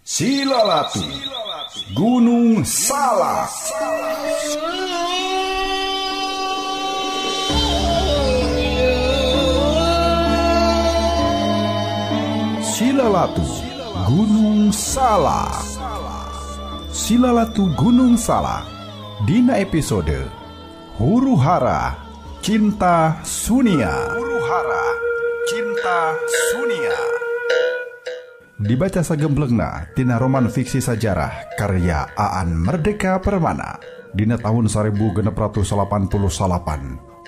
Silalatu Gunung Salak. Silalatu Gunung Salak. Silalatu Gunung Salak. Dina episode Huru Hara Cinta Sunia. Huru Hara Cinta Sunia. Dibaca sagemblengna tina roman fiksi sajarah karya Aan Merdeka Permana dina tahun 1689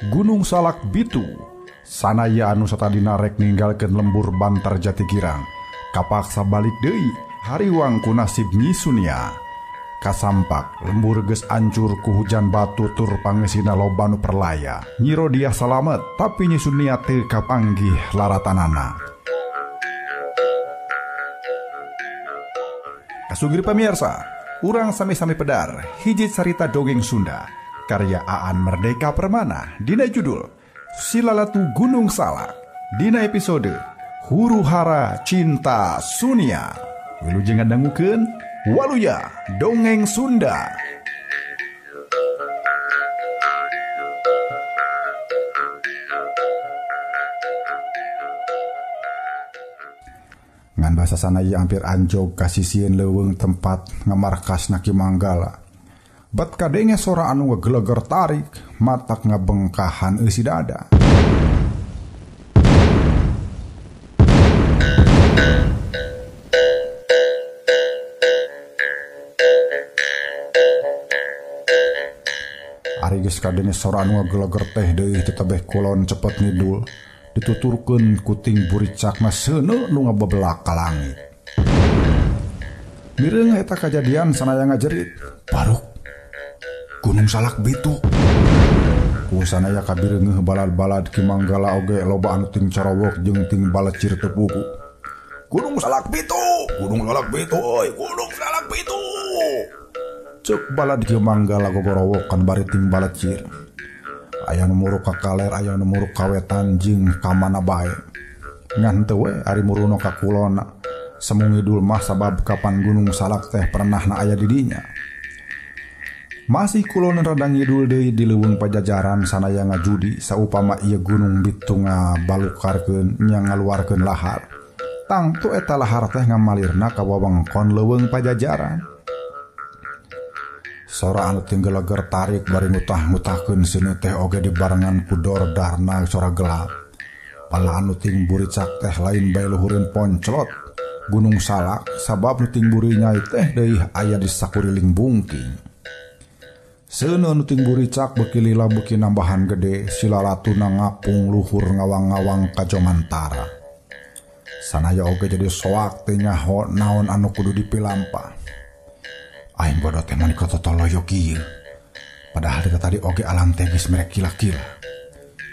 Gunung Salak Bitu sanaya anu satadina rek ninggalkeun lembur Bantar Jati Girang kapaksa balik deui hariwang ku nasib Nyi Sunia. Kasampak lembur geus ancur ku hujan batu tur pangesina loba nu perlaya. Nyi Rodiah salamet tapi Nyi Sunia teu kapanggih laratanana. Kasugri pamirsa, urang sami-sami pedar hiji carita dongeng Sunda karya Aan Merdeka Permana dina judul Silalatu Gunung Salak dina episode Huru Hara Cinta Sunia. Wilujeng ngadangukeun Waluya Dongeng Sunda. Ngan basa sanaya hampir anjog kasisieun leuweung tempat ngamarkasna Ki Manggala. Bat kadenge sora anu ngegeleger tarik, matak ngabengkahan eusi dada. Ari geus kadenge sora anu ngegeleger teh deui tetebeh kulon cepet ngidul. Dituturkeun kuting buricakna seuneu nu ngabebelak ka langit. Mireung eta kajadian sanaya ngajerit, "Baruk, Gunung Salak Bitu." Ku sanaya kabireungeuh balad-balad Ki Manggala oge loba anu ting carowok jeung ting balecir teu pugu. "Gunung Salak Bitu, Gunung Salak Bitu euy, Gunung Salak Bitu." Ceuk balad Ki Manggala gogorowokan bari ting balecir. Aya nu muruk ka kaler, aya nu muruk ka wetan jeung ka mana bae. Ngan teu we ari muruna ka kulona. Semu ngidul mah sabab kapan Gunung Salak teh pernahna aya di dinya. Masih kulon rada ngidul deui di leuweung Pajajaran sanaya ngajudi saupama ieu Gunung Bitu ngabalukarkeun nya ngaluarkeun lahar. Tangtu eta lahar teh ngamalirna ka wewengkon leuweung Pajajaran. Sora anu tinggeleger tarik bari ngutah-ngutahkeun seuneu teh oge dibarengan ku dordarna sora gelap. Pala anu ting buricak teh lain bae luhureun ponclot Gunung Salak sabab nu ting buri nyai teh deui aya di sakuriling bungking. Seuneu nu ting buricak beuki lila beuki nambahan gede silalatuna ngapung luhur ngawang-ngawang ka Jomantara. Sanaya oge jadi soak teh nyaho naon anu kudu dipilampah. Aing bodoh teh mani kototoloyo kieu. Padahal dita tadi oge alam teh geus merek kila-kila.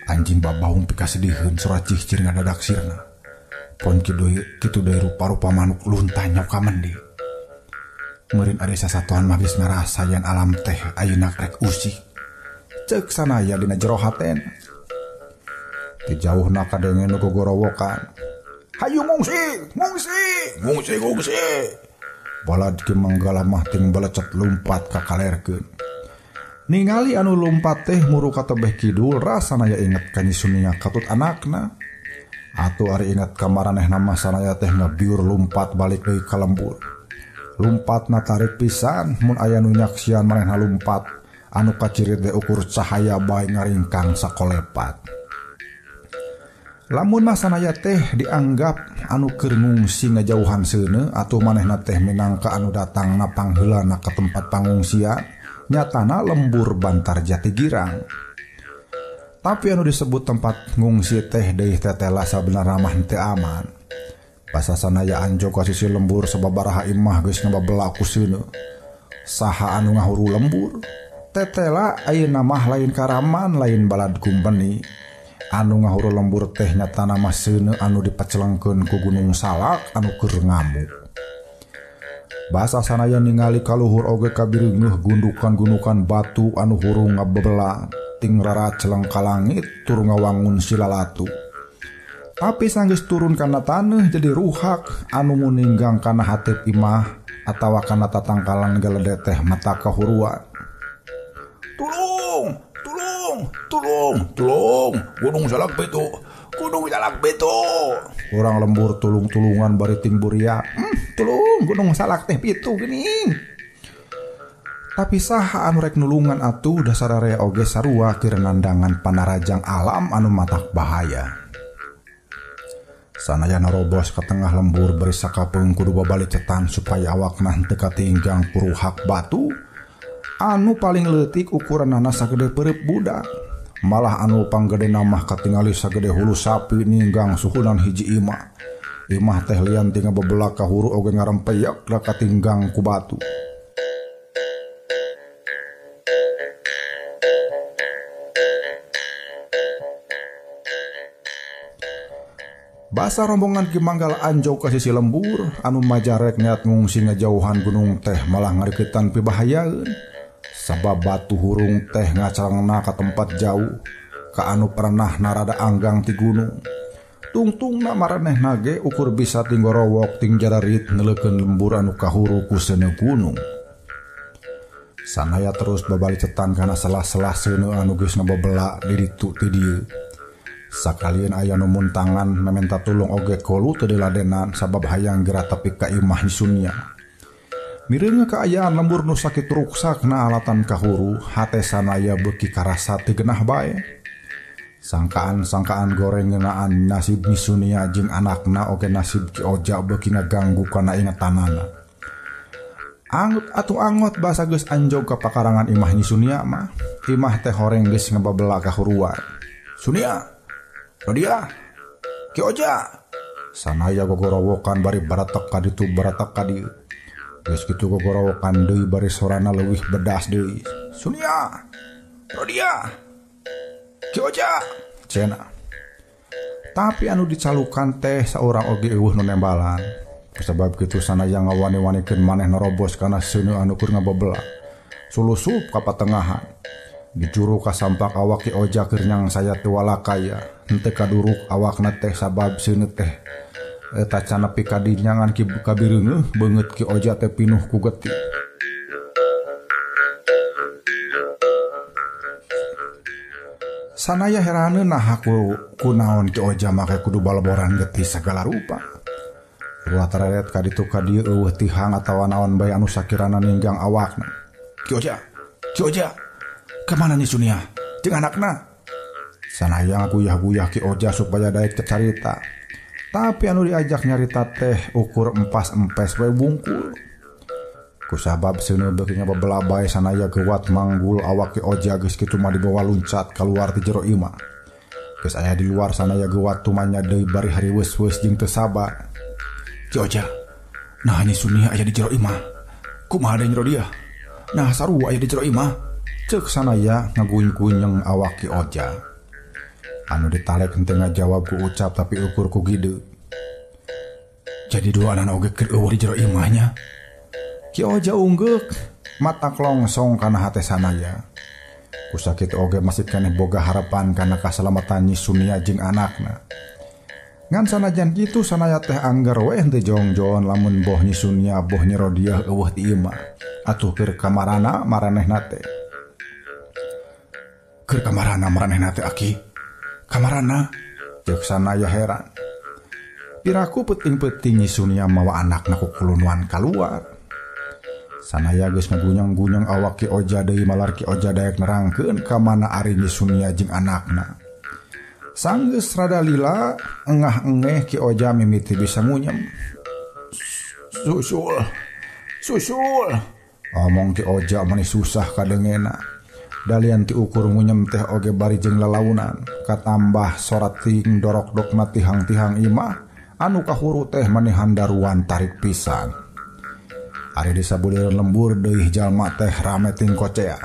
Anjing babaung pikasediheun sora cihcir ngadadak sirna. Pon kitu deui rupa-rupa manuk luntah nyok ka mendi. Meureun ari sasatoan mah geus ngarasa yen alam teh ayeuna rek usik. Ceuk sanaya dina jero haten. Ti jauhna kadenge nu gogorowokan. "Hayu ngungsi, ngungsi, ngungsi, ngungsi." Balad Ki Manggala mah ting balecet lumpat ka kalerkeun. Ningali anu lumpat teh muru ka tebeh kidul rasana ya inget ka Nyi Sunia katut anakna. Atuh ari inget ka maranehna mah sanaya teh ngabiur lumpat balik deui ka lembur. Lumpatna tarik pisan mun aya nu nyaksian manehna lumpat anu kacirit teh ukur cahaya bae ngaringkang sakolepat. Lamun mah sanaya teh dianggap anu keur ngungsi ngajauhan seuneu atuh manehna teh minangka anu datangna pangheulana ka tempat pangungsian nyatana lembur Bantar Jati Girang. Tapi anu disebut tempat ngungsi teh deui tetela sabenerna mah teu aman. Basa sanaya anjog ka sisi lembur sababaraha imah geus ngababelak ku seuneu. Saha anu ngahuru lembur? Tetela ayeuna mah lain karaman lain balad kumpeni. Anu ngahuru lembur teh nyatana mah seuneu anu dipacelengkeun ku Gunung Salak anu keur ngamuk. Basa sanaya ningali kaluhur oge kabireungeuh gundukan-gundukan batu anu hurung ngabebela ting raraceleng ka langit tur ngawangun silalatu. Tapi sanggeus turun kana taneuh jadi ruhak anu muninggang kana hateup imah atawa kana tatangkalan galede teh mata kahuruan. Tulung, tulung, tulung, tulung, Gunung Salak pitu, Gunung Salak pitu. Urang lembur tulung-tulungan bari ting buria. Tulung, Gunung Salak teh pitu geuning. Tapi saha anu rek nulungan atuh dasar area oge sarua keur nandangan panarajang alam anu matak bahaya. Sanaya narobos ka tengah lembur bari sakapeung kudu babalicetan supaya awakna henteu katinggang ku ruhak batu anu paling leutik ukuranana sagede peureup budak. Malah anu panggedena mah katingali sagede hulu sapi ninggang suhunan hiji imah. Imah teh lian ti ngabebelak ka huru oge ngarempeyak da katinggang ku batu. Basa rombongan Ki Manggal anjog ka sisi lembur anu majarek niat ngungsi ngajauhan gunung teh malah ngariketan pibahayaeun. Sabab batu hurung teh ngacalangna ka tempat jauh ka anu pernah narada anggang ti gunung. Tungtungna maranehna ge ukur bisa tinggorowok ting jararit neuleukeun lembur anu kahuru ku seuneu gunung. Sanaya terus babalicetan kana selah-selah seuneu anu geus ngabebela di ditu ti dieu. Sakalian aya nu muntangan mementa tulung oge kolu teu diladenan sabab hayang geura tepi ka imah Nyi Sunia. Mireunga kaayaan lembur nu sakitu ruksakna alatan kahuru, hate sanaya beuki karasa teu genah bae. Sangkaan-sangkaan goreng ngeunaan nasib Nyi Sunia jeung anakna oge nasib Ki Oja beuki ngaganggu kana ingetanana. Angut atuh angot basa geus anjog ka pakarangan imah Nyi Sunia mah. Imah teh horeng geus ngababela kahuruan. Sunia, Rodia, Ki Oja. Sanaya gogorowokan bari baratek ka ditu baratek ka dieu. Geus kitu gogorowokan deui bari sorana leuwih bedas deui. Sunia, Rodia, Ki Oja, cenah. Tapi anu dicalukan teh saurang oge eueuh nu nembalan. Kusabab kitu sanaya ngawani-wanikeun maneh nerobos kana seuneu anu keur ngabebela. Sulusup ka patengahan. Dijuru kasampak awak Ki Oja keur nyangsaya teu walakaya. Henteu kaduruk awakna teh sabab seuneu teh eta can nepi ka dinyangan ki kabireungeuh beungeut Ki Oja teh pinuh ku getih. Sanaya heraneun naha kunaon Ki Oja make kudu baleboran getih sagala rupa. Ruatareret ka ditu ka dieu eueuh tihang atawa naon bae anu sakirana ninggang awakna. Ki Oja, Ki Oja, kamana Nyi Sunia jeung anakna? Sanaya ngaguyah-guyah Ki Oja supaya daek carita. Tapi anu diajak nyarita teh ukur empas-empes we bungkul. Kusabab seuneu beuki ngabebela bae sanaya geuwat manggul awak Ki Oja geus kitu mah dibawa luncat kaluar ti jero imah. Geus aya di luar sanaya geuwat tumanya deui bari hariweus-weus jeung teu sabar. Ki Oja, nah Nyi Sunia aya di jero imah. Kumaha deui nyero dia? Nah sarua aya di jero imah. Ceuk sanaya ngagunyeng awak Ki Oja. Anu ditalek henteu ngajawab ku ucap tapi ukur ku gide. Jadi dua anak oge keur eueuh di jero imahnya. Ki Oja unggeuk mata klongsong kana hate sanaya. Ku sakitu oge masih keneh boga harapan kana kasalamatan Nyi Sunia jeung anakna. Ngan sanajan kitu sanaya teh angger we henteu jongjon lamun boh Nyi Sunia boh Nyi Rodiah eueuh ti imah. Atuh keur kamarana maranehna teh. Keur kamarana maranehna teh aki. Kamarana ceuk sanaya heran. Piraku peuting-peuting Nyi Sunia mawa anakna ku kulunuan kaluar. Sanaya geus ngagunyang-gunyang awak Ki Oja deui malar Ki Oja daek nerangkeun ka mana ari Nyi Sunia jeung anakna. Sanggeus rada lila engah-engeh Ki Oja mimiti bisa ngunyem. Susul, susul. Omong Ki Oja mani susah kadengena. Dalian ti ukur ngunyem teh oge bari jeung lalaunan. Katambah sorat ting dorok-dokna tihang-tihang imah anu kahuru teh mani handaruan tarik pisan. Ari di sabulireun lembur deui jalma teh rame ting kocea.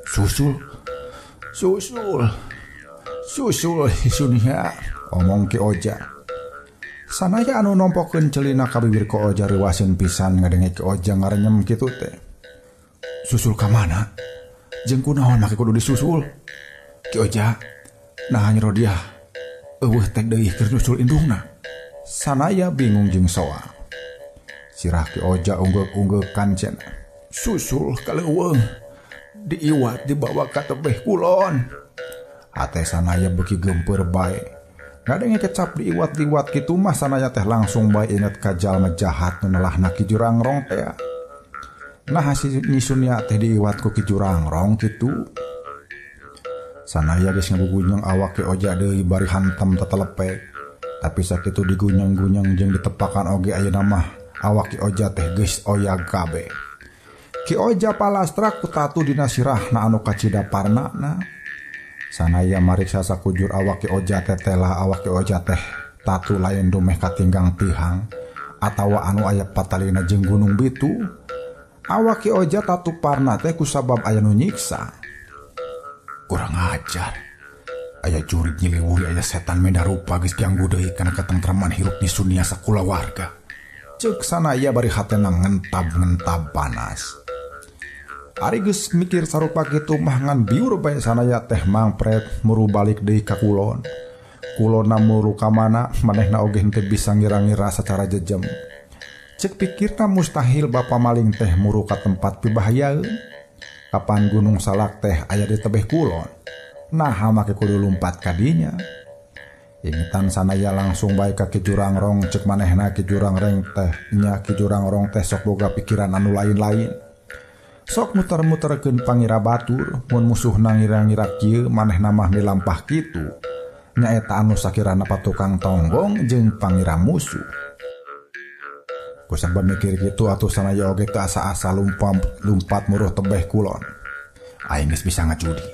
Susul, susul, susul Sunia, omong Ki Oja. Sanaya anu nompokeun celina ka bibir Ki Oja reuaseun pisan ngadenge Ki Oja ngarenyem kitu teh. Susul ka mana? Jeung kunaon make kudu disusul? Ki Oja, nah Nyi Rodiah Eueuh teh deui keur nyusul indungna. Sanaya bingung jeung soa. Sirah Ki Oja unggeuk-unggeukan cenah. Susul ka leuweung. Diiwat dibawa ka tebeh kulon. Hate Sanaya beuki geumpeur bae. Ngadenge kecap diiwat-iwat kitu mah Sanaya teh langsung bae inget ka jalma jahat nu nelahna Ki Jurangrong teh. Nah si Nyi Sunia teh diiwat ku Ki Jurangrong kitu. Sanaya geus ngagugunyeng awak Ki Oja deui bari hantam tetelepek. Tapi sakitu digunyeng-gunyeng jeung ditepakan oge ayeuna mah awak Ki Oja teh geus oyag kabeh. Ki Oja palastra ku tatu dina sirahna anu kacida parnana. Sanaya mariksa sakujur awak Ki Oja teh telah awak Ki Oja teh tatu lain dumeh katinggang tihang atawa anu aya patalina jeung Gunung Bitu. Awak Ki Oja tatu parna teh kusabab aya nu nyiksa. Kurang ajar. Aya jurig nyiliwuri aya setan meda rupa geus ganggu deui kana katentreman hirup Nyi Sunia sakulawarga. Ceuk Sanaya bari hatena ngentab-ngentab panas. Ari geus mikir sarupa kitu mah ngan biur bae Sanaya teh mangpret muru balik deui ka kulon. Kulonna muru ka mana manehna oge henteu bisa ngira-ngira sacara jejem. Ceuk pikirna mustahil bapa maling teh muru ka tempat pibahayaeun. Kapan Gunung Salak teh aya di tebeh kulon. Nah make kudu lumpat kadinya. Ingetan Sanaya langsung bae ka Ki Jurangrong. Ceuk manehna Ki Jurangrong teh nya Ki Jurangrong teh sok boga pikiran anu lain-lain. Sok muter-muterkeun pangira batur mun musuhna ngira-ngira kieu manehna mah milampah kitu. Nyaeta anu sakirana patukang tonggong jeung pangira musuh. Kusabab mikir kitu atuh Sanaya oge teu asa-asa lumpat muruh tebeh kulon. Aing geus bisa ngajudi.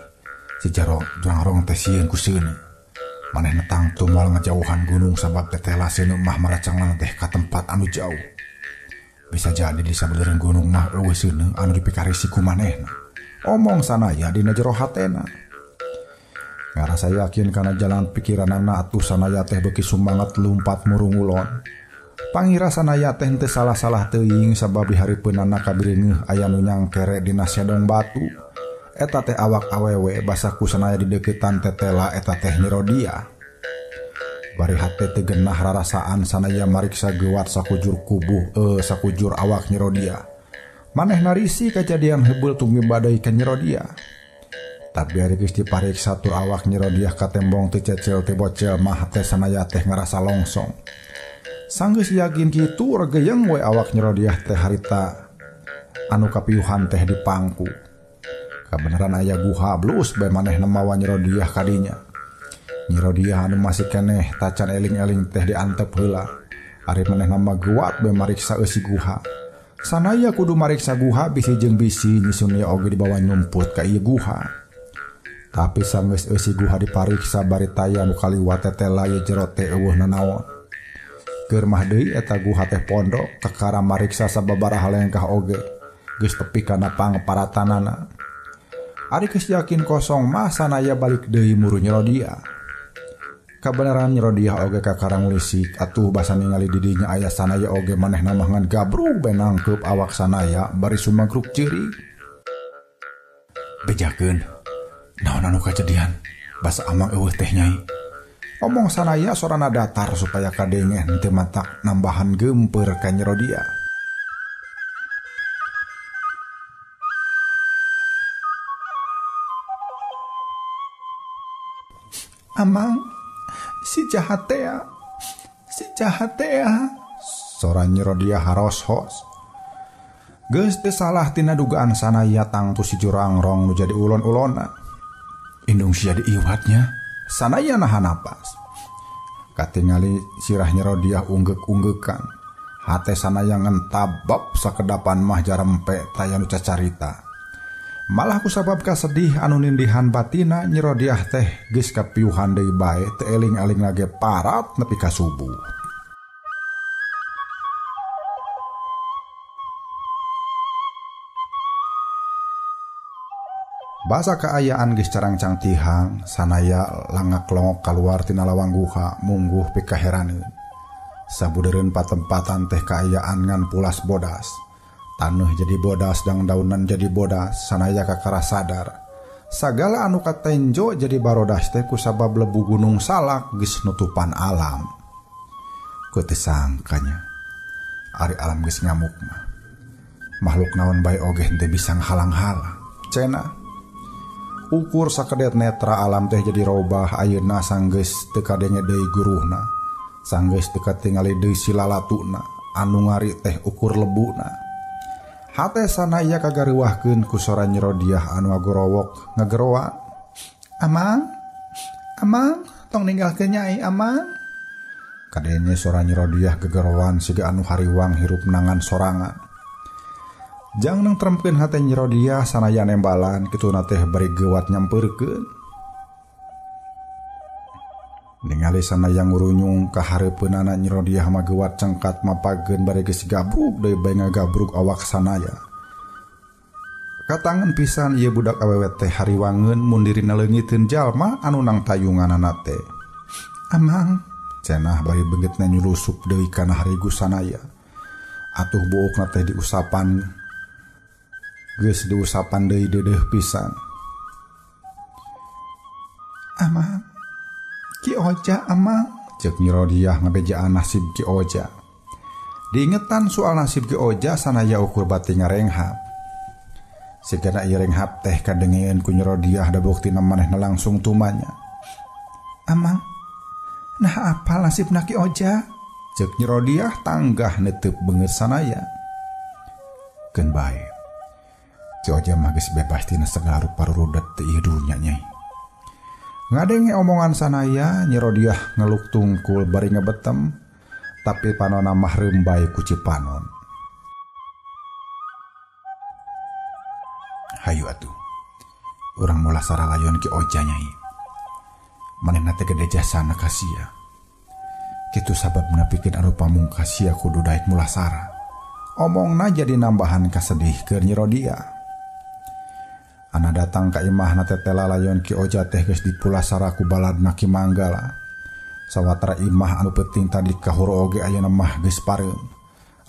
Si Jurangrong teh sieun ku seuneu. Manehna tangtu moal ngajauhan gunung sabab tetela seuneu mah maracangna teh ka tempat anu jauh. Bisa jadi di sabeuleureng gunung mah eueuh seuneu anu dipikarisi ku manehna. Omong Sanaya dina jero hatena. Ngarasa yakin kana jalan pikiranana atuh Sanaya teh beuki sumanget lumpat murungulon. Pangira Sanaya teh henteu salah-salah teuing sabab di hareupeunana kabireungeuh aya nu nyangkere dina sedong batu. Eta teh awak awewe basa ku Sanaya dideuketan tetela eta teh Nyi Rodia. Bari hate teu genah rarasaan Sanaya mariksa geuwat sakujur kubuh sakujur awak Nyi Rodia. Manehna risi kajadian heubeul tumimba deui ka Nyi Rodia. Tapi ari geus dipariksa tur awak Nyi Rodia katembong teu cecel teu bocel mah teh Sanaya teh ngarasa longsong. Sanggeus yakin kitu regeyeng we awak Nyi Rodia teh harita anu kapiuhan teh dipangku. Kabeneran aya guha blus bae manehna mawa Nyi Rodia kadinya. Nyi Rodia anu masih keneh tacan eling-eling teh diantep heula. Ari manehna mah guat bae mariksa eusi guha. Sanaya kudu mariksa guha bisi jeung bisi Nyi Sunia oge dibawa nyumput ka ieu guha. Tapi sanggeus eusi guha dipariksa bari taya nu kaliwat tetela ye jero teh eueuh nanaon. Keur mah deui eta guha teh pondok kakara mariksa sababaraha lengkah oge geus tepi kana pangparatanana. Ari geus yakin kosong mah Sanaya balik deui muru Nyi Rodia. Kabeneran Nyi Rodia oge kakara ngulisik atuh basa ningali di dinya aya Sanaya oge manehna mah ngan gabrug bae nangkeup awak Sanaya bari sumagruk ceurik. Bejakeun naon anu kajadian basa amang eueuh teh nyai. Omong Sanaya sorana datar supaya kadenge henteu matak nambahan geumpeur ka Nyi Rodia. Amang, si jahat tea, sora Nyi Rodia haros-hos. Geus teu salah tina dugaan Sanaya tangtu si Jurangrong nu jadi ulon-ulona. Indung sia diiwatnya, Sanaya nahan napas. Katingali sirah Nyi Rodia unggeuk-unggeukan. Hate Sanaya ngentabab sakedapan mah jarempe taya nu cacarita. Malah kusabab kasedih anu nindihan batina Nyi Rodiah teh geus kapiuhan deui bae teu eling-eling lage parat nepi ka subuh. Basa kaayaan geus carangcang tihang, Sanaya langak-longok kaluar tina lawang guha mungguh pikaheraneun. Sabudeureun patempatan teh kaayaan ngan pulas bodas. Taneuh jadi bodas dang daunan jadi bodas, Sanaya kakara sadar. Sagala anu katenjo jadi barodas teh kusabab lebu Gunung Salak geus nutupan alam. Ku teu sangkanya ari alam geus ngamuk mah. Makhluk naon bae oge henteu bisa ngahalang-halang. Cenah ukur sakedet netra alam teh jadi robah ayeuna sanggeus teu kadenge deui guruhna. Sanggeus teu katingali deui silalatuna anu ngari teh ukur lebuna. Hate sanaya kagareuwahkeun ku sora Nyi Rodiah anu ngagorowok ngageroa. Amang, amang, tong ninggalkeun nyai amang. Kadenge sora Nyi Rodiah gegeroan siga anu hariwang hirup nangan sorangan. Jang nengtremkeun hate Nyi Rodiah sanaya nembalan kituna teh bari geuwat nyampeurkeun. Ningali sanaya ngurunyung ka hareupeunana Nyi Rodiah mah geuwat cengkat mapageun bari geus gabruk deui bae ngagabruk awak sanaya. Katangen pisan ieu budak awewe teh hariwangeun mun dirina leungiteun jalma anu nang tayunganana teh. Amang, cenah bari beungeutna nyulusup deui kana harigu sanaya. Atuh buukna teh diusapan geus diusapan deui deudeuh pisan. Amang, Ki Oja amang, ceuk Nyi Rodiah ngabejaan nasib Ki Oja. Diingetan soal nasib Ki Oja sanaya ukur bati ngarenghap. Sigana ieu renghap teh kadengeun ku Nyi Rodiah da buktina manehna langsung tumanya. Amang, nah apa nasibna Ki Oja? Ceuk Nyi Rodiah tanggah neteup beungeut sanaya. Keun bae. Ki Oja mah geus bebas tina sagala rupa rurudet teu ieu dunya nyai. Ngadenge omongan sanaya, Nyi Rodiah ngeluk tungkul bari ngebetem, tapi panona mah reumbai ku cipanon. Hayu atuh, urang mulasara layon Ki Oja nyai. Manehna teh gede jasana ka sia. Kitu sababna pikeun anu pamungkas sia kudu daek mulasara. Omongna jadi nambahan kasedih keur Nyi Rodiah. Ana datang ka imahna tetela layon Ki Oja teh geus dipulasara ku baladna Ki Manggala. Sawatara imah anu penting tadi kahuru oge ayeuna mah geus pareum.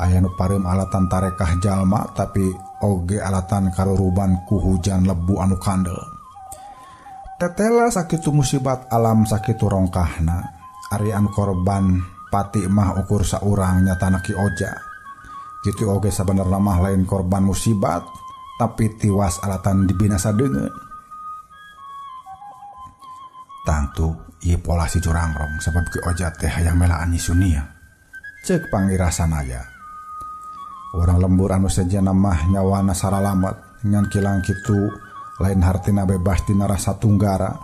Aya nu pareum alatan tarekah jalma tapi oge alatan karuruban ku hujan lebu anu kandel. Tetela sakitu musibat alam sakitu rongkahna. Ari anu korban pati mah ukur saurang nyatana Ki Oja. Kitu oge sabenerna mah lain korban musibat tapi tiwas alatan dibinasa deungeun. Tangtu ieu pola si curangrong sabab Ki Oja teh hayang melaan Nyi Sunia. Ceuk pangira sanaya. Urang lembur anu sejenna mah nyawana saralamet ngan kilang kitu lain hartina bebas tina rasa tunggara.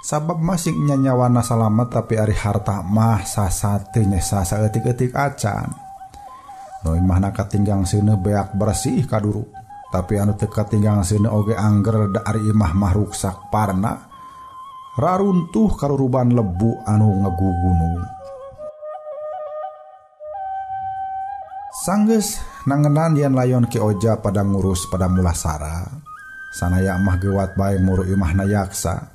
Sabab masing nya nyawana salamet tapi ari harta mah sasate nyesa saeutik-eutik acan. Nu imahna katinggang seuneuh beak bersih kaduru. Tapi anu teu katinggang seuneuh oge angger da ari imah mah ruksak parna raruntuh karuruban lebu anu ngagugunung. Sanggeus nangenan yen layon Ki Oja pada ngurus pada mulasara. Sanaya mah geuwat bae muru imahna yaksa.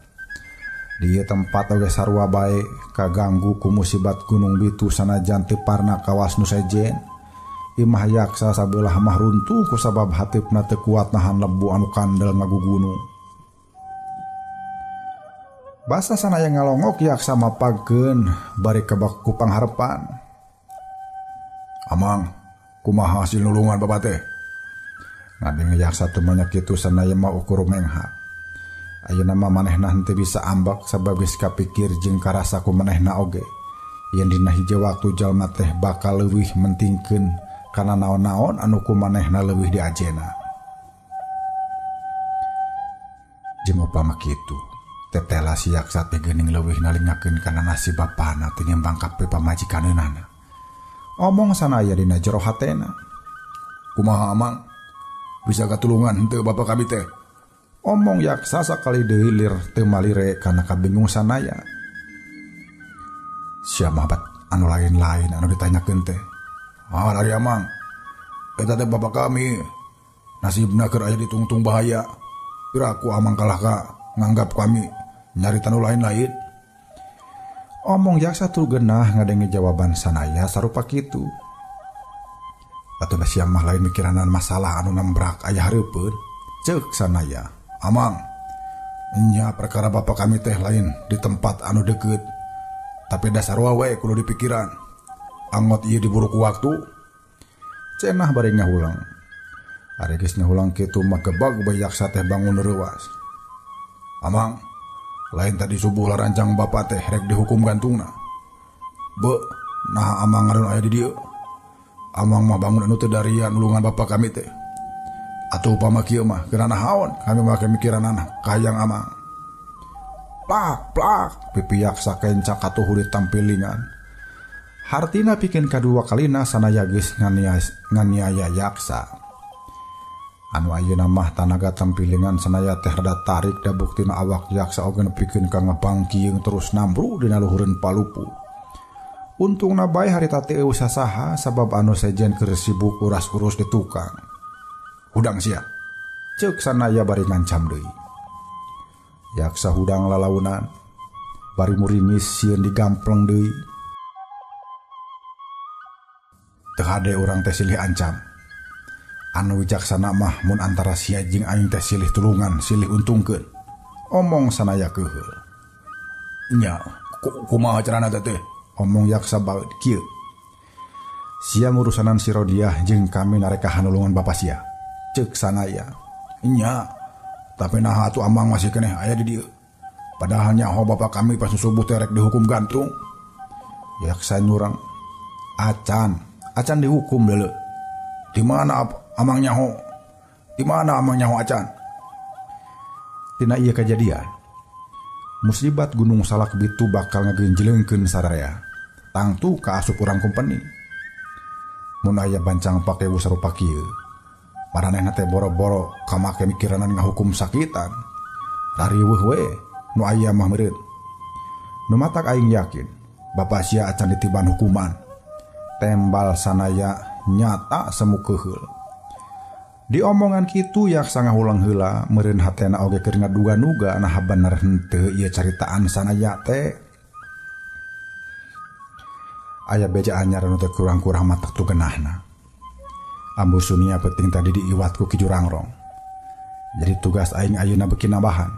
Di ieu tempat oge sarua bae kaganggu ku musibat Gunung Bitu sanajan teu parna kawas nu sejen. Imah yaksa sabelah mah runtuh ku sabab hatipna teu kuat nahan lebu anu kandel ngagugunung. Basa sanaya ngalongok yaksa mapagkeun bari kebak ku pangharepan. Amang, kumaha hasil nulungan bapak teh? Ngadenge yaksa tumanya kitu sanaya mah ukur mengha. Ayeuna mah manehna henteu bisa ambek sabab geus kapikir jeung karasa ku manehna oge. Yen dina hiji waktu jalma teh bakal leuwih mentingkeun kana naon-naon anu ku manehna leuwih diajena. Jeung upama kitu, tetela si yaksa teh geuning leuwih nalingakeun kana nasib bapana tinimbang kape pamajikaneunana. Omong sanaya dina jero hatena. Kumaha amang? Bisa katulungan henteu bapa kami teh? Omong yaksa sakali deui lir teu malire kana kabingung sanaya. Sia mah bat anu lain-lain anu ditanyakeun teh. Ah, dari amang. Eta teh bapa kami. Nasibna keur aya ditungtung bahaya. Piraku amang kalah ka nganggap kami nyarita nu lain-lain. Omong yaksa tur genah ngadenge jawaban sanaya sarupa kitu. Atuh da sia mah lain mikiranan masalah anu nambrak aya hareupeun. Ceuk sanaya. Amang, Nya perkara bapak kami teh lain di tempat anu deket. Tapi dasar wae kudu dipikiran. Angot ieu diburuk waktu. Cenah bari ngahulang. Ari geus ngahulang kitu mah gebag bae yaksa teh bangun reuas. Amang, lain tadi subuh larancang bapak teh rek dihukum gantungna. Be, nah amang ngaran aya di dieu. Amang mah bangun anu teu darian nulungan bapak kami teh. Atuh upama kieu mah geuna naon kami mah kemikiranana kahayang amang. Plak plak pipi yaksa kencak katuhu ditampilingan. Hartina pikeun kadua kalina sanaya geus nganiaya yaksa. Anu ayeuna mah tanaga tampilingan sanaya teh rada tarik da buktina awak yaksa oge nepikeun ka ngabangkieung terus nambru dina luhureun palupu. Untungna bae harita teh eueuh sasaha sabab anu sejen keur sibuk uras-urus di tukang. Hudang sia. Ceuk sanaya bari ngancam deui. Yaksa hudang lalaunan bari muringis sieun digampleng deui. Teu hade urang teh silih ancam. Anu wicaksana mah mun antara sia jeung aing teh silih tulungan, silih untungkeun. Omong sanaya keuheul. Nya, kumaha carana teh? Omong yaksa baeud kieu. Sia ngurusanan si Rodiah jeung kami nareka nulungan bapa sia. Ceuk sanaya. Nya, tapi naha atuh amang masih keneh aya di dieu. Padahal nyaho bapa kami pas subuh teh rek dihukum gantung. Yaksa nyurang. Acan, acan dihukum deuleu. Di mana amang nyaho? Di mana amang nyaho acan? Tina ieu kejadian. Musibat Gunung Salak Bitu bakal ngagenjeleungkeun sararea. Tangtu kaasup urang kumpeni. Mun aya bancang pakewu sarupa kieu, maranehna teh boro-boro kamake mikiranan ngahukum sakitan. Rariweuh we nu aya mah meureun. Nu matak aing yakin bapa sia acan ditiban hukuman. Tembal sanaya nyata semu keuheul. Diomongan kitu yaksa ngahulang heula meureun hatena oge keur ngaduga-duga nah bener henteu ieu caritaan sanaya teh. Aya beja anyar anu teu kurang-kurang matak tu genahna. Ambu Sunia penting tadi diiwat ku Ki Jurangrong. Jadi tugas aing ayeuna beuki nambahan.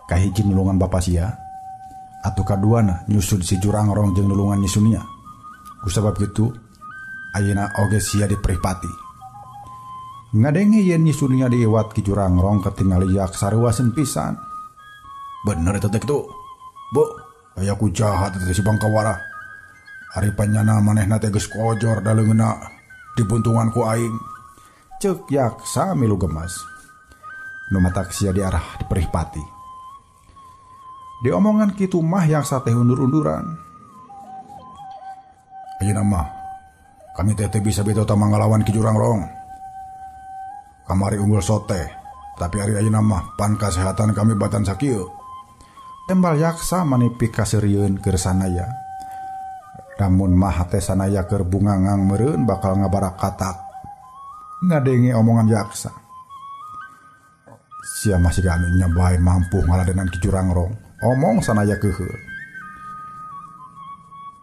Kahiji nulungan bapa sia, atuh kaduana nyusud si Jurangrong jeung nulungan Nyi Sunia. Kusabab kitu ayeuna oge sia diperipati. Ngadenge yen Nyi Sunia diiwat Ki Jurangrong ketingali yaksa reuaseun pisan. Bener eta teh kitu. Bu, aya ku jahat eta si Bangkawara. Ari panyana manehna teh geus kojor da leungeunna dibuntungan ku aing. Ceuk yaksa milu gemas. Nu matak sia diarah diperipati. Diomongan kitu mah yaksa teh undur-unduran. Ayeuna mah kami teh bisa beta utama ngalawan Ki Jurangrong. Kamari unggul sote, tapi ari ayeuna mah pan kasehatan kami batan sakieu. Tembal yaksa manipi kaseurieun keur sanaya. Namun mah hate sanaya keur bungangang meureun bakal ngabarakatak. Ngadenge omongan yaksa. Sia masih anu nya bae mampu ngaladenan Ki Jurangrong. Omong sanaya keuheul.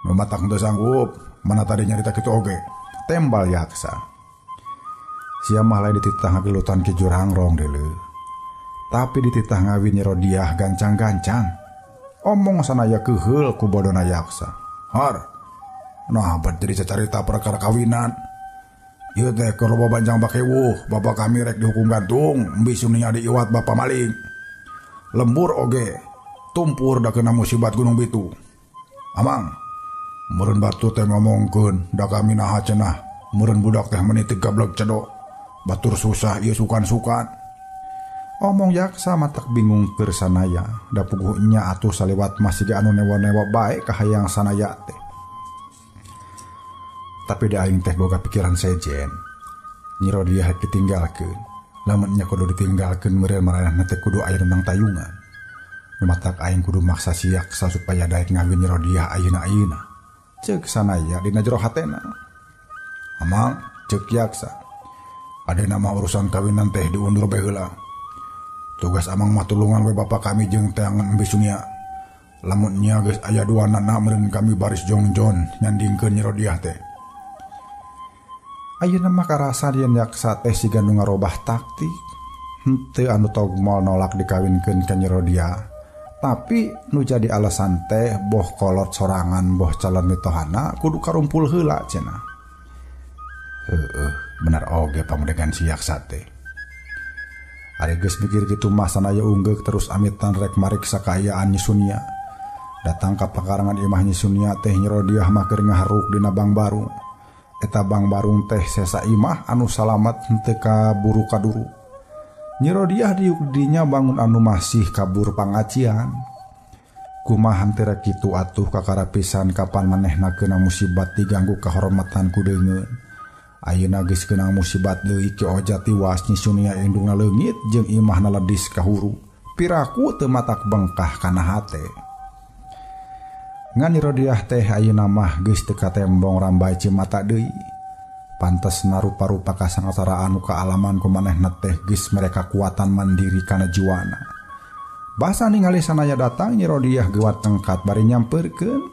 Nu matak henteu sanggup, mana tadi nyarita kitu oge. Tembal yaksa. Sia mah lain dititah ngagelutan Ki Jurangrong deuleu. Tapi dititah ngawin Nyi Rodiah gancang-gancang. Omong sanaya keuheul ku bodona yaksa. Har. Nah, jadi carita perkara kawinan. Ieu teh keur loba bancang bakewuh, bapak kami rek dihukum gantung, bisunia diiwat bapak maling. Lembur oge, tumpur da kena musibat Gunung Bitu. Amang, meureun batu teh ngomongkeun da kami naha cenah, meureun budak teh meuni teu gablek cedok. Batur susah ieu sukan-sukan. Omong yaksa matak bingung keur sanaya, da puguh nya atuh saliwat masih ge anu newa-newa bae kahayang sanaya teh. Tapi da aing teh boga pikiran sejen. Nyi Rodiah ditinggalkeun. Lamun nya kudu ditinggalkeun meureun maranehna teh kudu aya nang tayungan. Nu matak aing kudu maksa si yaksa supaya daek ngawin Nyi Rodiah ayeuna-ayeuna. Ceuk sanaya dina jero hatena. Amang, ceuk yaksa. Adena mah urusan kawinan teh diundur bae heula. Tugas amang mah tulungan we bapa kami jeung teangan embe Sunia. Lamun nya geus aya duanana meureun kami baris jongjon nyandingkeun Nyi Rodiah teh. Ayeuna mah karasa yen yaksa teh siga nu ngarobah taktik. Henteu anu togmol nolak dikawinkeun ka Nyi Rodiah. Tapi nu jadi alasan teh boh kolot sorangan boh calon mitohana kudu karumpul heula cenah. Heueuh, bener oge pamudegan si Yaksa teh. Ari geus mikir kitu mah sanaya unggeuk terus amitan rek mariksa kaayaan Nyi Sunia. Datang ka pakarangan imah Nyi Sunia teh Nyi Rodiah mah keur ngaharuk dina bangbarung. Eta bangbarung teh sesa imah anu salamat henteu kaburu kaduru. Nyi Rodiah diuk dinya bangun anu masih kabur pangacian. Kumaha henteu rek kitu atuh kakara pisan kapan manehna keuna musibat diganggu kahormatan ku deungeun. Ayeuna geus keunang musibat deui Ki Oja tiwas Nyi Sunia indungna leungit jeung imahna ledis kahuru. Piraku teu matak bengkah kana hate. Ngan Nyi Rodiah teh ayeuna mah geus teu katembong rambai cimata deui. Pantesna rupa-rupa kasangsaraan nu kaalaman ku manehna teh geus mereka kuatan mandiri kana jiwana. Basa ningali sanaya datang Nyi Rodiah geuwat tengkat bari nyamperkeun.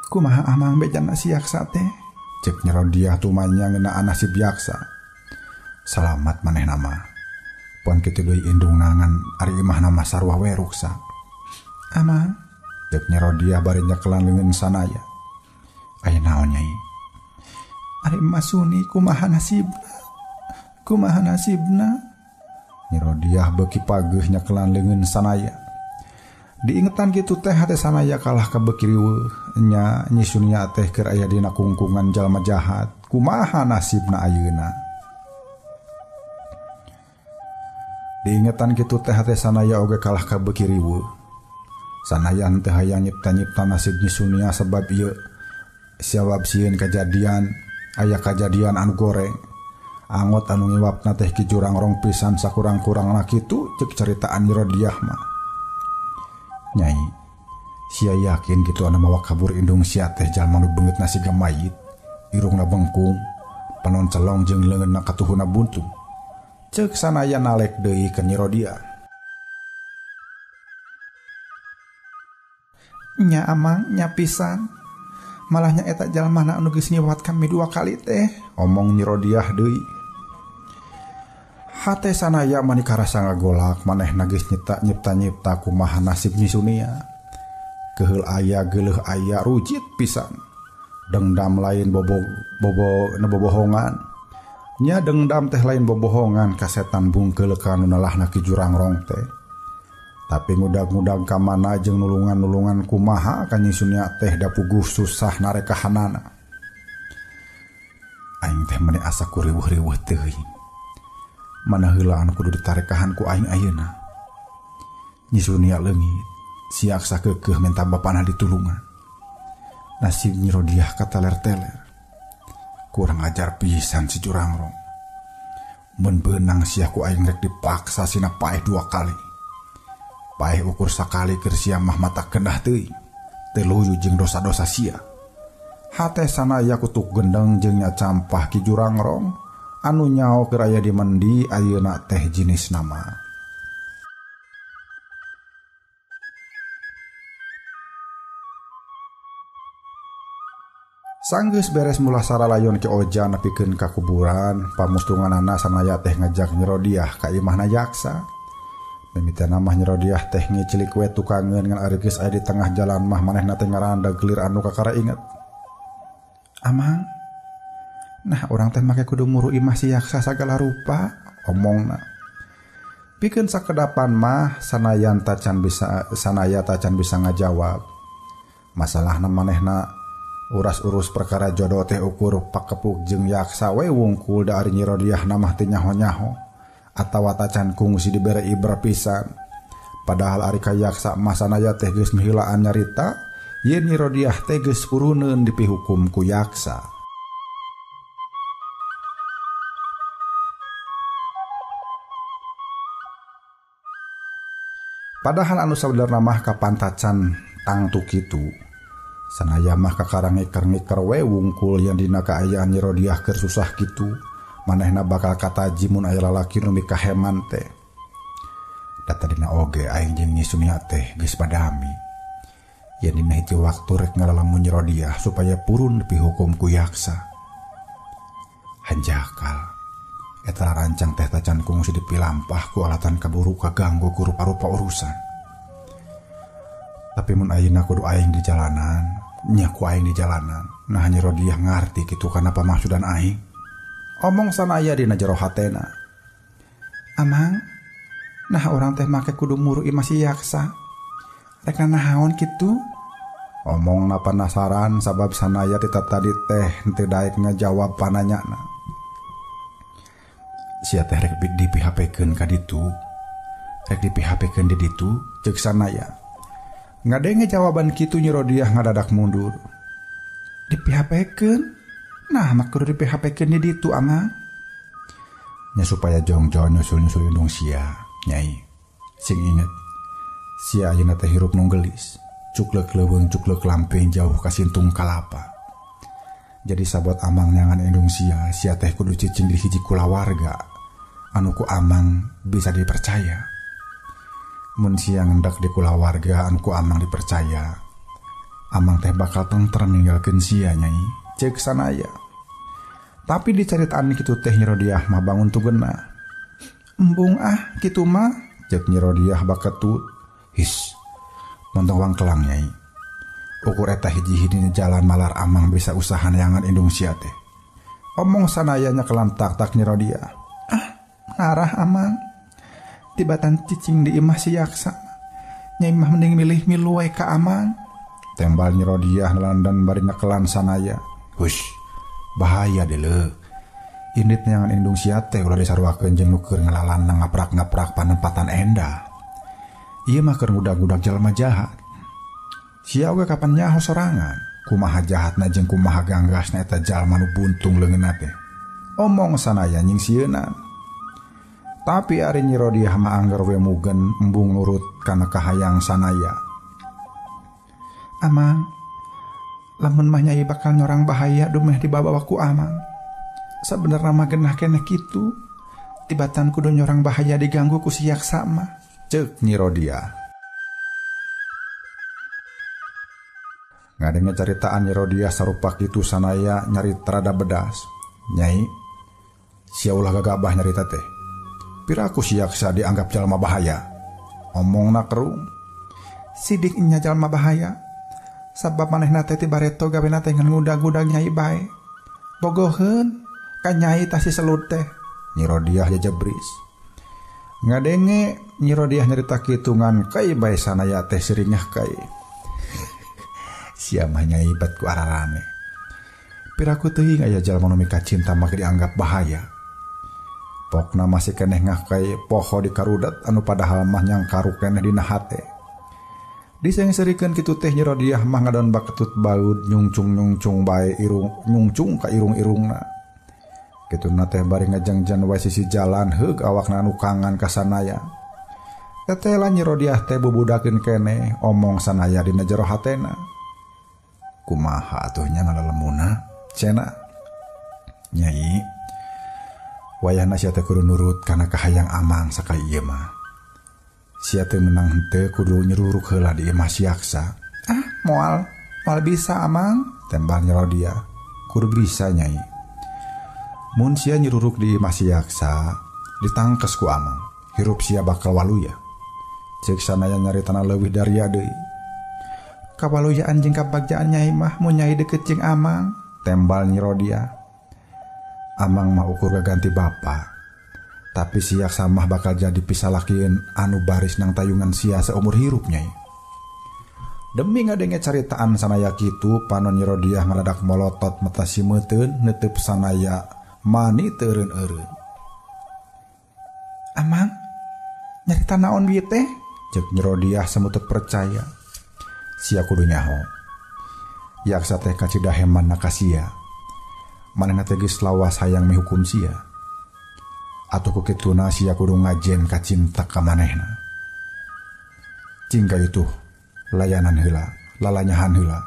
Kumaha amang bejana si Yaksa teh? Cek Nyi Rodiah tumanya ngeunaan nasib Yaksa. Salamat manehna mah. Pon kitu deui indungna ngan ari imahna mah sarua we ruksak. Amang, cek Nyi Rodiah bari nyekelan leungeun sanaya. Aya naon Nyai? Ari Emak Suni kumaha nasibna? Kumaha nasibna? Nyi Rodiah beuki pageuh nyekelan leungeun sanaya. Diingetan kitu teh hate sanaya kalah ka beuki riweuh. Nya Nyi Sunia teh keur aya dina kungkungan jalma jahat. Kumaha nasibna ayeuna? Diingetan kitu teh hate sanaya oge kalah ka beuki riweuh. Sanaya teh hayang nyipta-nyipta nasib Nyi Sunia sebab ieu sebab sieun kajadian aya kajadian anu goreng. Angot anu ngiwapna teh Ki Jurangrong pisan sakurang-kurangna kitu ceuk caritaan Nyi Rodiah mah. Nyai, sia yakin kitu anu mawa kabur indung sia teh jalma nu beungeutna siga mayit, irungna bengkung, panon celong jeung leungeunna katuhuna buntung. Ceuk sanaya nalek deui ka Nyi Rodiah. Nya amang nya pisan. Malahnya eta jalmana anu geus nyiwat kami dua kali teh, omong Nyi Rodiah deui. Hate sanaya mani karasa ngagolak manehna geus nyipta-nyipta kumaha nasib Nyi Sunia. Keheul aya geuleuh aya rujit pisan. Dengdam lain bobo bobo bobohongan. Nya dengdam teh lain bobohongan ka setan bungkeul ka nu nalahna Ki Jurangrong teh. Tapi ngudag-ngudag ka mana jeung nulungan-nulungan kumaha ka Nyi Sunia teh da puguh susah narekahanana. Aing teh meni asa kuriweuh-riweuh teuing. Mana heula anu kudu ditarekahan ku aing ayeuna. Nyi Sunia leungit, siaksa keukeuh minta bapana ditulungan. Nasib Nyi Rodiah kateler-teler. Kurang ajar pisan si Jurangrong. Mun beunang sia ku aing rek dipaksa sina paeh dua kali. Paeh ukur sakali keur sia mah mata kendah teuing. Teu luyu jeung dosa-dosa sia. Hate sanaya kutuk gendeng jeung nya campah Ki Jurangrong anu nyao keur aya di mendi ayeuna teh jinis nama. Sanggeus beres mulasara layon Ki Oja nepikeun ka kuburan, pamustunganana sanaya teh ngajak Nyi Rodiah ka imahna Yaksa. Mimitina mah Nyi Rodiah teh ngicilik we tukangeun ngan ari geus aya di tengah jalan mah manehna teh ngaranda gelir anu kakara inget. Amang, nah urang teh make kudu muru imah si Yaksa sagala rupa, omongna. Pikeun sakedapan mah sanaya tacan bisa ngajawab. Masalahna manehna uras-urus perkara jodoh teh ukur pakepuk jeung Yaksa we wungkul da ari Nyi Rodiah mah teu nyaho-nyaho atawa tacan kungsi dibere ibra pisan. Padahal ari ka Yaksa mah sanaya teh geus mihilaan nyarita yen Nyi Rodiah teh geus puruneun dipihukum ku Yaksa. Padahal anu sabenerna mah kapan tacan tangtu kitu. Sanaya mah kakara ngiker-ngiker we wungkul yang dina kaayaan Nyi Rodiah keur susah kitu. Manehna bakal kataji mun aya lalaki nu mikaheman teh. Da tadina oge aing jeung Nyi Sunia teh geus padami. Yen dina hiji waktu rek ngalalamun Nyi Rodiah supaya purun dipihukum ku Yaksa. Hanjakal Eta rancang teh tacan kungsi dipilampah ku alatan kaburu kaganggu ku rupa-rupa urusan. Tapi mun ayeuna kudu aing di jalanan, nya ku aing di jalanan. Nah Nyi Rodiah ngarti kitu kana pamaksudan aing. Omong sanaya dina jero hatena. Amang, nah orang teh make kudu muru imah si Yaksa. Rek naon kitu? Omongna penasaran sabab sanaya ti tadi teh henteu daek ngajawab pananyana. Sia teh rek di PHP-keun ka ditu. Rek di PHP-keun di ditu ceuk sanaya. Ngadenge jawaban kitu Nyi Rodiah ngadadak mundur. Di PHP-keun? Nah mah kudu di PHP-keun di ditu amang. Nya supaya jongjon nyusul-nyusul indung sia, Nyai. Sing inget, sia ayeuna teh hirup nu geulis. Cuklek leuweung cuklek lamping jauh ka sintung kalapa. Jadi sabot amang nyangan indung sia, sia teh kudu cicing di hiji kulawarga anu ku amang bisa dipercaya. Mun sia ngendak di kulawarga anu ku amang dipercaya, amang teh bakal tentrem ninggalkeun sia, Nyai. Ceuk sanaya. Tapi dicaritaan kitu teh Nyi Rodiah mah bangun tugena. Embung ah kitu mah, ceuk Nyi Rodiah baketut. His, montong wangkelang Nyai. Ukur eta hiji-hiji jalan malar amang bisa usaha neangan indung sia teh. Omong sanaya nyekelan tak-tak Nyi Rodiah. Ah, ngarah amang. Tibatan cicing di imah si Yaksa. Nyai mah mending milih milu we ka amang. Tembal Nyi Rodiah nelandan bari nyekelan sanaya. Hush, bahaya deuleu. Indit neangan indung sia teh ulah disaruakeun jeung nu keur ngalalanang ngaprak-ngaprak panempatan endah. Ieu mah keur ngudag-ngudag jalma jahat. Sia oge kapan nyaho sorangan, kumaha jahatna jeung kumaha ganggasna eta jalma nu buntung leungeunna teh. Omong sanaya nyingsieunan. Tapi ari Nyi Rodiah mah angger we mugen embung nurut kana kahayang sanaya. Amang, lamun mah Nyai bakal nyorang bahaya dumeh dibawa ku amang. Sabenerna mah genah keneh kitu. Tibatan kudu nyorang bahaya diganggu ku si Yaksa mah. Ceuk Nyi Rodiah. Ngadenge caritaan Nyi Rodiah sarupa kitu sanaya nyarita rada bedas. Nyai, sia ulah gagabah nyarita teh. Piraku si Yaksa dianggap jalma bahaya. Omongna kerung. Sidik nya jalma bahaya. Sabab manehna teh ti bareto gawena teh ngan ngudag-ngudag Nyai bae. Bogoheun ka Nyai tah si selud teh. Nyi Rodiah jejebris. Ngadenge Nyi Rodiah nyarita kitu ngan kai bae sanaya teh siringah kai. Sia mah Nyai bat ku ararane. Piraku teuing aya jalma nu mika cinta mah dianggap bahaya. Pokna masih keneh ngahkai poho di karudat anu padahal mah nyangkaru keneh dina hate. Disengserikeun kitu teh Nyi Rodiah mah ngadon baketut baud nyungcung-nyungcung bae irung nyungcung ka irung-irungna. Kituna teh bari ngajengjen wae sisi jalan heug awakna anu kangan ka sanaya. Tetela Nyi Rodiah teh bubudakeun keneh omong sanaya dina jero hatena. Kumaha atuh nya ngalelemuna cenah. Nyai, wayahna sia teh kudu nurut kana kahayang amang sakali ieu mah. Sia teh menang henteu kudu nyeruruk heula di imah si Yaksa. Ah, moal, moal bisa amang, tembal Nyi Rodiah. Kudu bisa Nyai. Mun sia nyeruruk di imah si Yaksa, ditangkes ku amang. Hirup sia bakal waluya. Ceuk sanaya nyaritana leuwih daria deui. Kawaluyaan jeung kabagjaan Nyai mah mun Nyai deket jeung amang, tembal Nyi Rodiah. Amang mah ukur gaganti bapa. Tapi si Yaksa mah bakal jadi pisalakieun anu baris nang tayungan sia seumur hirup Nyai. Demi ngadenge caritaan sanaya kitu, panon Nyi Rodiah ngaladak molotot mata simeuteun neuteub sanaya mani teu eureun-eureun. Amang, nyarita naon bieu teh? Ceuk Nyi Rodiah samutut percaya. Sia kudu nyaho. Yaksa teh kacida hemanna ka sia. Manehna teh geus lawas hayang mihukum sia. Atuh ku kituna sia kudu ngajen ka cinta ka manehna. Cingka itu layanan heula, lalanyahan heula.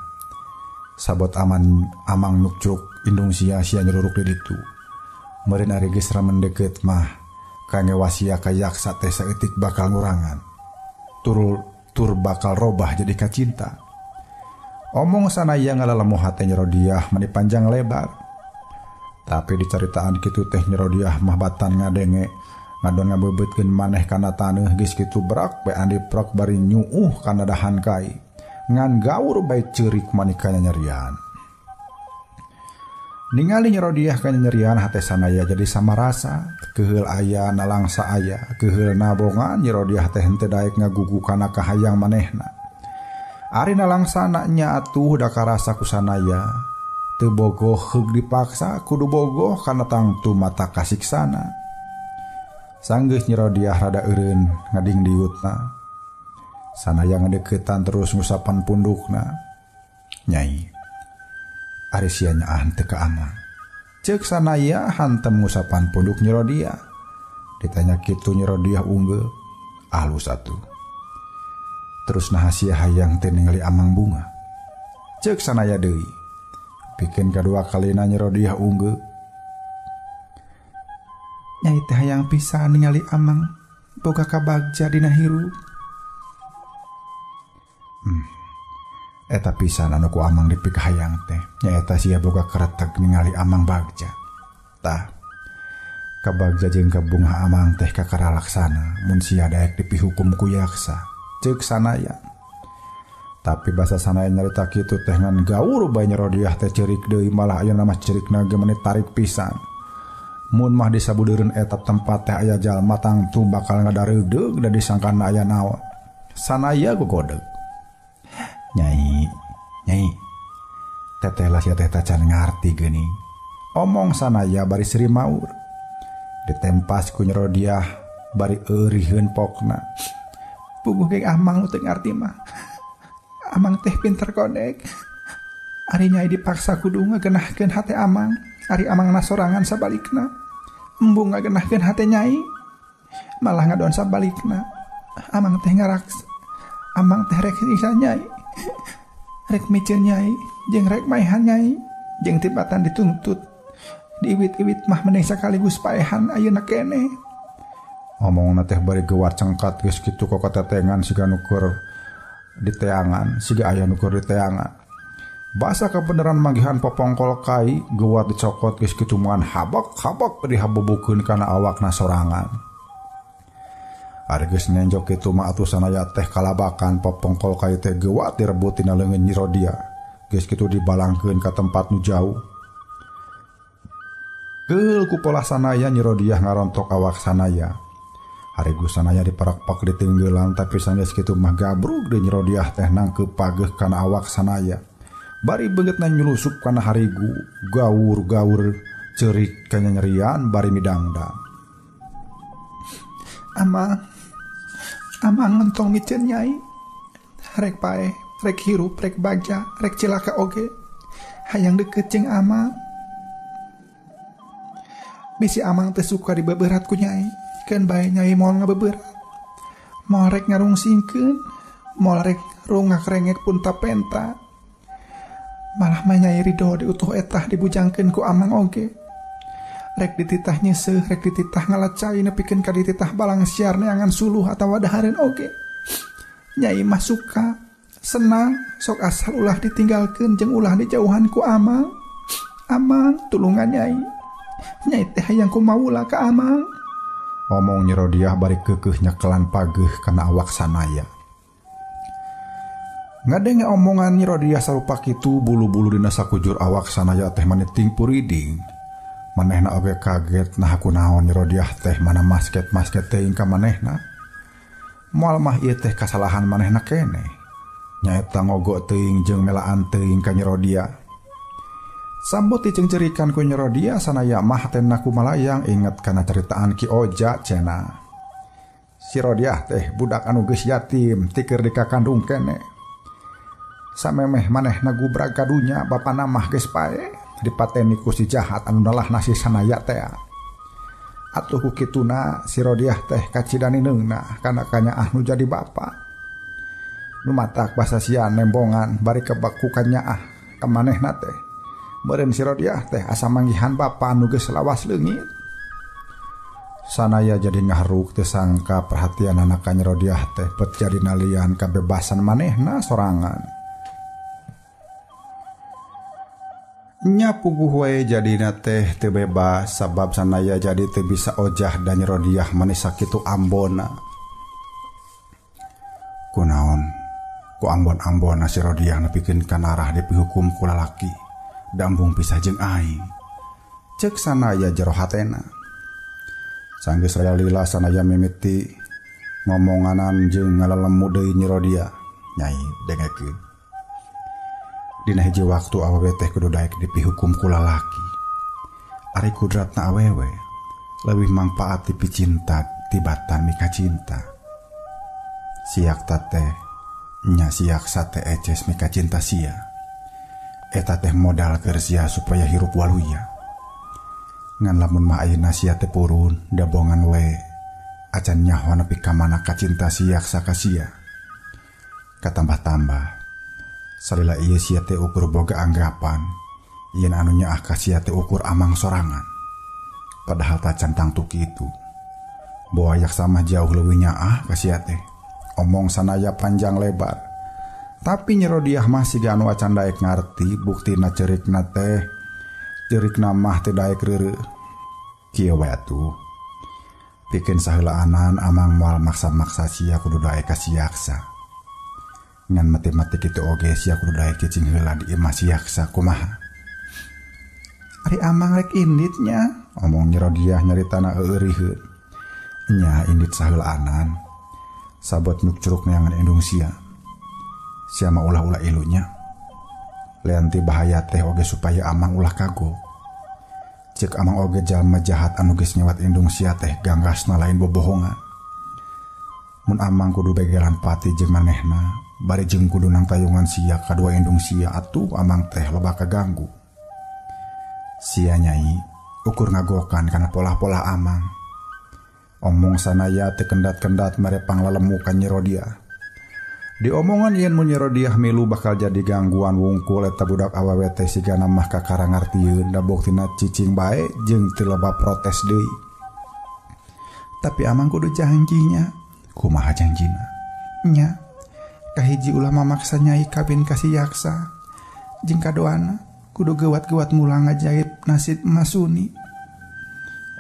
Sabot aman amang nukcuk indung sia sia nyeruruk di ditu. Meureun ari geus ramen deukeut mah kangewa sia ka Yaksa teh saeutik bakal ngurangan. Tur bakal robah jadi kacinta. Omong sanaya ngalalemu hate Nyi Rodiah mani panjang lebar. Tapi dicaritaan kitu teh Nyi Rodiah mah batan ngadenge ngadon ngabebeutkeun maneh kana taneuh geus kitu brak bae andi prok bari nyuuh kana dahan kai. Ngan gaur bae ceurik manika nyanyerian. Ningali Nyi Rodiah kanyanyerian hate sanaya jadi samarasa, keheul aya nalangsa aya, keheul nabongan Nyi Rodiah teh henteu daek ngagugu kana kahayang manehna. Ari nalangsana nya atuh da karasa ku sanaya, teu bogoh heug dipaksa kudu bogoh kana tangtu mata kasiksana. Sanggeus Nyi Rodiah rada eureun ngading diutna. Sanaya ngadeukeutan terus ngusapan pundukna. Nyai, ari sia nyaah teu ka amang. Ceuk sanaya hantem ngusapan punduk Nyi Rodiah. Ditanya kitu Nyi Rodiah unggeuh, alus atuh. Terus naha sia hayang teu ningali amang bunga. Ceuk sanaya deui. Pikeun kadua kalina Nyi Rodiah unggeuh. Nyai teh hayang pisan ningali amang boga kabagja dina hirup. Eta pisan anu ku amang dipikahayang teh nyaeta sia boga kereteg ningali amang bagja. Tah kabagja jeung kabungah amang teh kakara laksana mun sia daek dipihukum ku yaksa. Ceuk sanaya. Tapi basa sanaya nyarita kitu teh ngan gaur bae Nyi Rodiah teh ceurik deui malah ayeuna mah ceurikna ge meuni tarik pisan. Mun mah disabudeureun eta tempat teh aya jalma tangtu bakal ngadareugdeug da disangkana aya naon. Sanaya gogodeg. Nyai, nyai, teteh lah sia teh tacan ngarti geuning. Omong sanaya bari seri maur. Ditempas ku Nyi Rodiah bari euriheun pokna. Puguh ge amang nu teu ngarti mah. Amang teh pinter kodek. Ari nyai dipaksa kudu ngagenahkeun hate amang. Ari amang na sorangan sabalikna. Embung ngagenahkeun hate nyai. Malah ngadon sabalikna. Amang teh ngaraks. Amang teh rek nyiksa nyai. Rek miceun nyai, jeung rek maehan nyai, jeung tibatan dituntut. Diiwit-iwit mah mending sakaligus paehan ayeuna keneh. Omongna teh bari gewar cengkat geus kitu kokotetengan siga nu keur diteangan, siga aya nu keur diteangan. Basa kebenaran manggihan popongkol kai gewat dicokot geus kitu moan habak-habak dihabubukeun kana awakna sorangan. Ari geus nenjok kitu mah atuh sanaya teh kalabakan popongkol kai teh gewat direbut tina leungeun Nyi Rodiah. Geus kitu dibalangkeun ka tempat nu jauh. Keul ku polah sanaya Nyi Rodiah ngarontok awak sanaya. Ari geus sanaya diparakpak ditenggelan tapi sanggeus kitu mah gabrug deui Nyi Rodiah teh nangkeup pageuh kana awak sanaya. Bari beungeutna nyulusup kana harigu, gaur-gaur ceurik kanyanyerian bari midangdang. Amang, amang entong miceun nyai. Rek paeh, rek hirup, rek bagja, rek cilaka oge. Hayang deukeut jeung amang. Bisi amang teh suka dibeberat ku nyai. Keun bae nyai moal ngabeberat. Moal rek ngarungsingkeun, moal rek rungak rengek pun tapenta. Malah mah nyai rido diutuh etah dibujangkeun ku amang oge. Rek dititah nyeuseuh, rek dititah ngalacai nepikeun ka dititah balang siar neangan suluh atawa dahareun oge. Nyai mah suka, senang, sok asal ulah ditinggalkeun jeung ulah dijauhan ku amang. Amang tulungan nyai. Nyai teh hayang kumaula ka amang. Omong Nyi Rodiah bari keukeuh nyekelan pageuh kana awak sanaya. Ngadenge omongan Nyi Rodiah sarupa kitu bulu-bulu dina sakujur awak sanaya teh mani tingpuriding. Manehna oge kaget nah kunaon Nyi Rodiah teh mana masket-masket teuing ka manehna. Moal mah ieu teh kasalahan manehna keneh. Nyaeta ngogok teuing jeung melaan teuing ka Nyi Rodiah. Sambut diceungceurikan ku Nyi Rodiah sanaya mah hatena kumalayang inget kana caritaan Ki Oja cenah. Si Rodiah teh budak anu geus yatim ti keur dikakandung keneh. Samemeh manehna gubrag ka dunya bapana mah geus paeh dipateni ku si jahat anu nalahna si sanaya teh. Atuh ku kituna si Rodiah teh kacida nineungna kana kanyaah nu jadi bapa. Nu matak basa sia nembongan bari kebak ku kanyaah ka manehna teh. Meureun si Rodiah teh asa manggihan bapa nu geus lawas leungit. Sanaya jadi ngaharuk teu sangka perhatianana ka Nyi Rodiah teh pet jadi nalian kabebasan manehna sorangan. Nya puguh wae jadina teh teu bebas sabab sanaya jadi teu bisa ojah dan Nyi Rodiah manis sakitu ambona. Kunaon ku ambon-ambona si Rodiah nepikeun kanarah dipihukum ku lalaki dambung pisah jeung aing. Cek sanaya jero hatena. Sanggeus lila sanaya mimiti ngomonganan jeung ngalelemu deui Nyi Rodiah. Nyai dengekeun. Dina hiji waktu awewe teh kudu daek dipihukum ku lalaki. Ari kudratna awewe leuwih mangpaat ti picinta tibatan mika cinta. Siak teh nya siak sate eces mika cinta sia. Eta teh modal keur sia supaya hirup waluya. Ngan lamun mah ayeuna sia teh purun dabongan we acan nyaho nepi ka mana kacinta siak saka sia. Katambah-tambah salila ieu sia teh ukur boga anggapan yen anu nyaah ka sia teh ukur amang sorangan. Padahal tacan tangtu kitu. Boa yaksa mah jauh leuwih nyaah ka sia teh. Omong sanaya panjang lebar. Tapi Nyi Rodiah mah siga anu acan daek ngarti buktina cerikna teh cerikna mah teu daek reureuh. Kieu we atuh. Pikeun saheulaanan amang moal maksa-maksa sia kudu daek ka si yaksa. Ngan mati-mati kitu oge sia kudu daek cicing heula di imah si yaksa kumaha. Ari amang rek inditnya, omong Nyi Rodiah nyaritana eureurieun. Nya indit saheulaanan. Sabot nuk curug neangan indung sia. Sia mah ulah-ulah ilunya. Leanti bahaya teh oge supaya amang ulah kagok. Cek amang oge jalma jahat anu geus nyewat indung sia teh ganggasna lain bobohongan. Mun amang kudu begelan pati jeung manehna, bari jeung kudu nangtayungan sia kadua indung sia atuh amang teh loba kaganggu. Sia nyai ukur ngagokan kana polah-polah amang. Omong sanaya teu kendat-kendat mere panglalemu ka Nyi Rodiah. Diomongan yen mun Nyi Rodiah milu bakal jadi gangguan wungkul eta budak awewe teh sigana mah kakara ngartieun da buktina cicing bae jeung teu loba protes deui. Tapi amang kudu janjinya. Kumaha janjina? Nya kahiji ulah mamaksa nyai kawin ka si yaksa. Jeung kaduana kudu geuwat-geuwat mulang ngajaib nasib Masuni.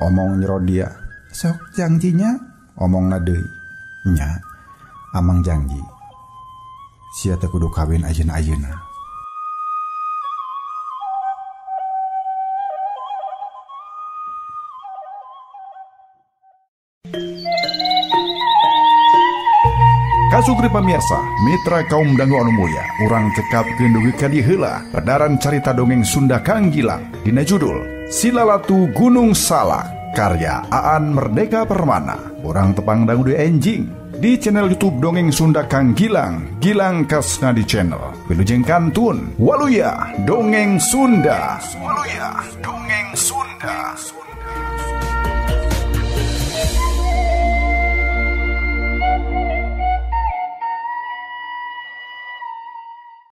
Omong Nyi Rodiah. Sok janjinya? Omongna deui. Nya amang janji. Sia teh kudu kawin ayeuna-ayeuna. Kasukri pamirsa, mitra kaum dangu anu mulya, urang cekapkeun dugi ka dieu heula pedaran carita dongeng Sunda Kang Gilang dina judul Silalatu Gunung Salak karya Aan Merdeka Permana. Urang tepang dangu deui enjing di channel YouTube Dongeng Sunda Kang Gilang, Gilang Kasnadi Channel. Wilujeng kantun, waluya Dongeng Sunda. Waluya Dongeng Sunda.